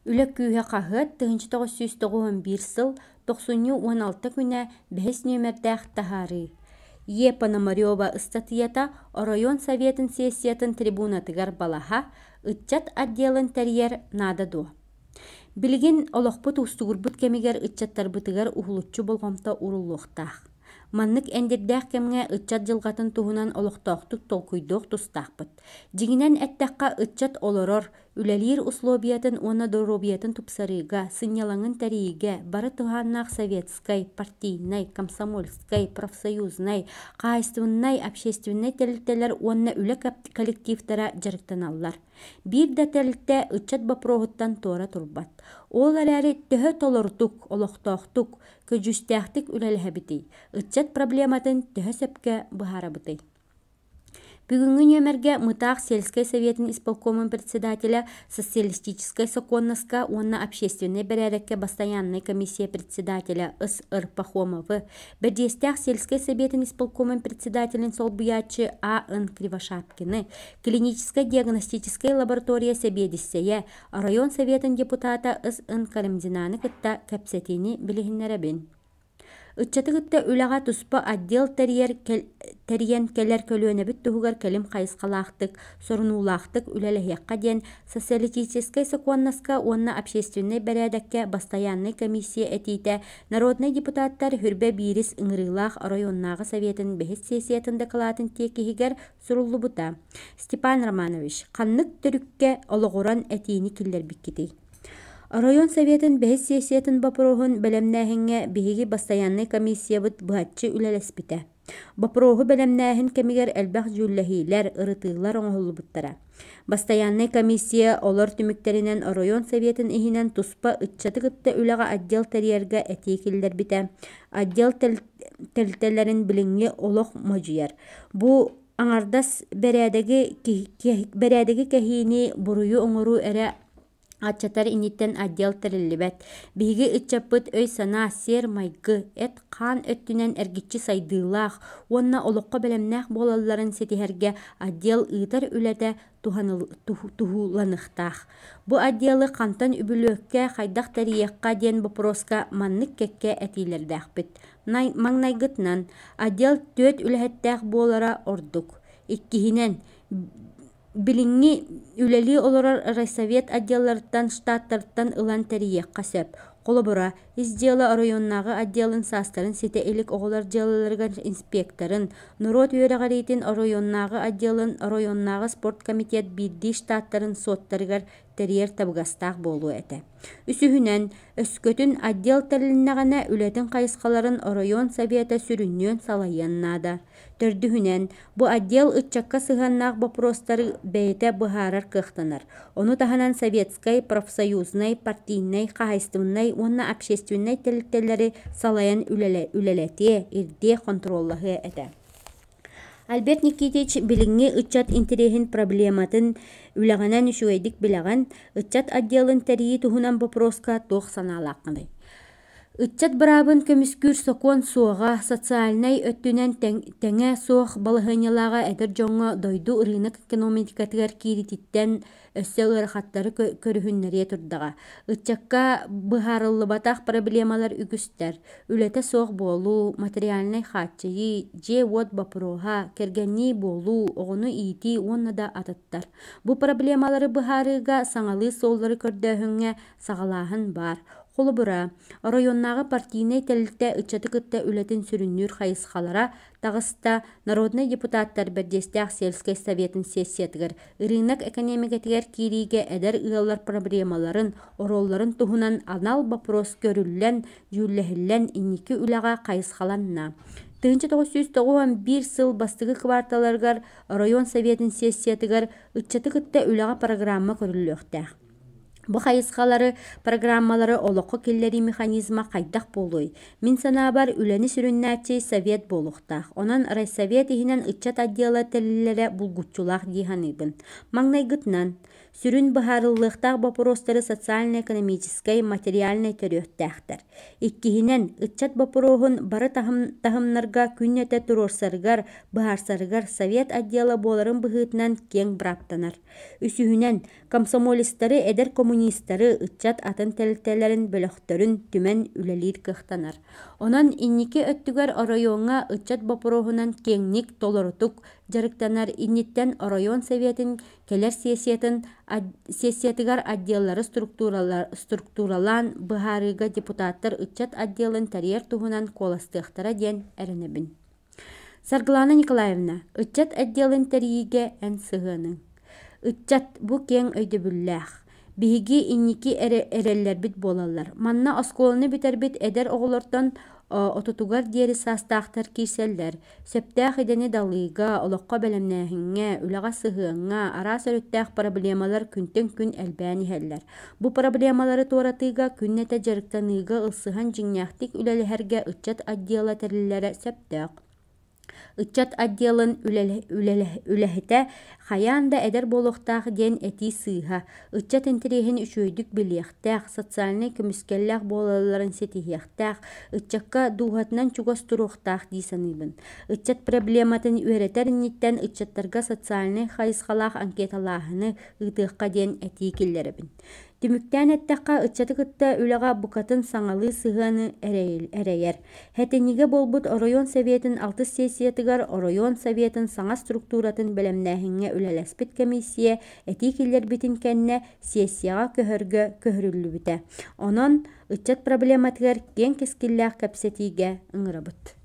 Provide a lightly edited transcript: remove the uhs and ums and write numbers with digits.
Үлэ күүһэ хаһыат 1991 сыл тохсунньу 16 күнэ бэһис нүөмэрдээх таһаарыы. Е. Пономарева ыстатыйата оройуон Советын сессиятын трибунатыгар балаһа ыччат отделын тэрийэр наада дуо? Билигин олохпут уустугурбут кэмигэр ыччаттарбытыгар уһулуччу болҕомто ууруллуохтаах. Маннык эндирдээх кэмҥэ ыччат дьылҕатын туһунан олохтоохтук толкуйдуох тустаахпыт. Дьиҥинэн эттэххэ, ыччат олорор, үлэлиир услуобуйатын уонна доруобуйатын тупсарыыга, сынньалаҥын тэрийиигэ бары туһааннаах советскай, партийнай, комсомольскай, профсоюзнай, хаһаайыстыбаннай, общественнай тэрилтэлэр уонна үлэ коллективтара дьарыктаналлар. Биир да тэрилтэ ыччат боппуруоһуттан туора турбат. Ол эрээри төһө толорутук, олохтоохтук, көдьүүстээхтик үлэлэһэбитий, ыччат проблематын төһө сөпкө быһаарабытый? Бүгүҥҥү нүөмэргэ Мытаах сельскэй советын исполкомун председателэ, социалистическай сокуоннаска уонна общественнай бэрээдэккэ бастайааннай комиссия председателэ С.Р. Пахомовы, Бэрдьиэстээх сельскэй советын исполкомун председателин солбуйааччы А.Н. Кривошапкины, клиническай диагностическай лаборатория сэбиэдиссэйэ, оройуон советын депутата С.Н. Карамзинаны кытта кэпсэтиини билиһиннэрэбин. Ыччаты кытта үлэҕэ туспа отдел тэрийэр тэрийэн кэлэр көлүөнэбит туһугар кэлим хайысхалаахтык, сорунуулаахтык үлэлэһиэххэ диэн социалистическай сокуоннаска уонна общественнай бэрээдэккэ бастайааннай комиссия этиитэ народнай депутаттар Хүрбэ биирис ыҥырыылаах оройуоннааҕы советын бэһис сессиятын дакылаатын тиэкиһигэр суруллубута. Степан Романович, ханнык төрүккэ олоҕуран этиини киллэрбиккитий? Оройуон Советын бэһис сессиятын боппуруоһун бэлэмнээһиҥҥэ биһиги бастайааннай комиссиябыт быһаччы үлэлэспитэ. Боппуруоһу бэлэмнээһин кэмигэр элбэх дьүүллэһиилэр, ырытыылар оҥоһуллубуттара. Бастайааннай комиссия олор түмүктэринэн оройуон Советын иһинэн туспа ыччаты кытта үлэҕэ отдел тэрийэргэ этии киллэрбитэ. Отдел тэрилтэлэрин билиҥҥи олох модьуйар. Бу аҥардас бэрээдэги, бэрээдэги кэһиини, буруйу оҥоруу эрэ аччатар инниттэн отдел тэриллибэт. Биһиги ыччаппыт өй-санаа, сиэр-майгы, эт-хаан өттүнэн эргиччи сайдыылаах уонна олоххо бэлэмнээх буолалларын ситиһэргэ отдел ыытар үлэтэ туһуланыахтаах. Бу отделы хантан үбүлүөккэ, хайдах тэрийиэххэ диэн боппуруоска маннык кэккэ этиилэрдээхпит. Маҥнайгытынан, отдел түөрт үлэһиттээх буолара ордук. Иккиһинэн, билиҥҥи үлэлии олорор райсовет отделларыттан, штаттарыттан ылан тэрийиэххэ сөп. Холобура, ис дьыала оройуоннааҕы отделын саастарын ситэ илик оҕолор дьыалаларыгар инспекторын, норуот үөрэҕириитин оройуоннааҕы отделын, оройуоннааҕы спорткомитет биирдии штаттарын суоттарыгар тэрийэр табыгастаах буолуо этэ. Үсүһүнэн, өскөтүн отдел тэрилиннэҕинэ үлэтин хайысхаларын оройуон Совета сүрүннүөн салайыан наада. Төрдүһүнэн, бу отдел ыччакка сыһыаннаах боппуруостары бэйэтэ быһаарар кыахтанар. Ону таһынан советскай, профсоюзнай, партийнай, хаһаайыстыбаннай уонна общественнай тэрилтэлэри салайан үлэлэтиэ, ирдиэ, хонтуруоллаһыа этэ. Альберт Никитич билиҥҥи ыччат интэриэһин проблематын үлэҕинэн үчүгэйдик билэҕин, ыччат отделын тэрийии туһунан боппуруоска туох санаалааххыный? Ыччат быраабын көмүскүүр сокуон суоҕа, социальнай өттүнэн тэҥэ суох балаһыанньалааҕа эдэр дьоҥҥо дойду ырыынак экономикатыгар киириититтэн өссө ыарахаттары көрүһүннэриэ турдаҕа. Ыччакка быһаарыллыбатах проблемалар үгүстэр: үлэтэ суох буолуу, материальнай хааччыйыы, дьиэ-уот боппуруоһа, кэргэннии буолуу, оҕону иитии уонна да атыттар. Бу проблемалары быһаарыыга саҥалыы суоллары көрдөөһүҥҥэ саҕалааһын баар. Холобура, оройуоннааҕы партийнай тэрилтэ ыччаты кытта үлэтин сүрүннүүр хайысхалара таҕыста народнай депутаттар Бэрдиэстээх сельскэй советын сессиятыгар ырыынак экэниэмикэтигэр киириигэ эдэр ыаллар проблемаларын, оруолларын туһунан анал боппуруос көрүллэн, дьүүллэһиллэн инники үлэҕэ хайысхаланна. 1991 сыл бастакы кварталарыгар оройуон советын сессиятыгар ыччаты кытта үлэҕэ программа көрүллүөхтээх. Бу хайысхалары, программалары олоххо киллэрии механизма хайдах буолуой? Мин санаабар, үлэни сүрүннээччи совет буолуохтаах. Онон райсовет иһинэн ыччат отдела тэриллэрэ булгуччулаах дии саныыбын. Маҥнайгытынан, Сүрүн быһаарыллыахтаах боппуруостары социально-экономическай, материальнай төрүөттээхтэр. Иккиһинэн, ыччат боппуруоһун бары таһымнарга күннэтэ туруорсарыгар, быһаарсарыгар совет отдела буоларын быһыытынан киэҥ бырааптанар. Үсүһүнэн, комсомолецтары, эдэр коммунистары, ыччат атын тэрилтэлэрин бөлөхтөрүн түмэн үлэлиир кыахтанар. Онон инники өттүгэр оройуоҥҥа ыччат боппуруоһунан киэҥник, толорутук дьарыктанар инниттэн оройуон советын кэлэр сессиятын сессиятыгар отделлары структуралаан быһаарыыга депутаттар ыччат отделын тэрийэр туһунан куоластыахтара диэн эрэнэбин. Саргылана Николаевна, ыччат отделын тэрийиигэ эн сыһыаныҥ. Ыччат бу киэҥ өйдөбүллээх. Биһиги инники эрэллэрбит буолаллар. Манна оскуоланы бүтэрбит эдэр оҕолортон отутугар диэри саастаахтар киирсэллэр. Сөптөөх идэни далыыга, олоххо бэлэмнээһиҥҥэ, үлэҕэ сыһыаҥҥа араас өрүттээх проблемалар күнтэн күн элбээн иһэллэр. Бу проблемалары туоратыыга күннэтэ дьарыктаныыга ылсыһан дьиҥнээхтик үлэлэһэргэ ыччат отдела тэриллэрэ сөптөөх. Ыччат отделын үлэһитэ хайаан да эдэр буолуохтаах диэн этии сыыһа. Ыччат интэриэһин үчүгэйдик билиэхтээх, социальнай көмүскэллээх буолалларын ситиһиэхтээх, ыччакка дууһатынан чугас туруохтаах дии саныыбын. Ыччат проблематын үөрэтэр инниттэн ыччаттарга социальнай хайысхалаах анкеталааһыны ыытыахха диэн этии киллэрэбин. Түмүктээн эттэххэ, ыччаты кытта үлэҕэ букатын саҥалыы сыһыаны эрэйэр. Хэтинньигэ буолбут оройуон Советын алтыс сессиятыгар оройуон Советын саҥа структуратын бэлэмнээһиҥҥэ үлэлэспит комиссия этии киллэрбитин кэннэ сессияҕа көһөргө көһөрүллүбүтэ. Онон ыччат проблематыгар киэҥ кэскиллээх кэпсэтиигэ ыҥырабыт.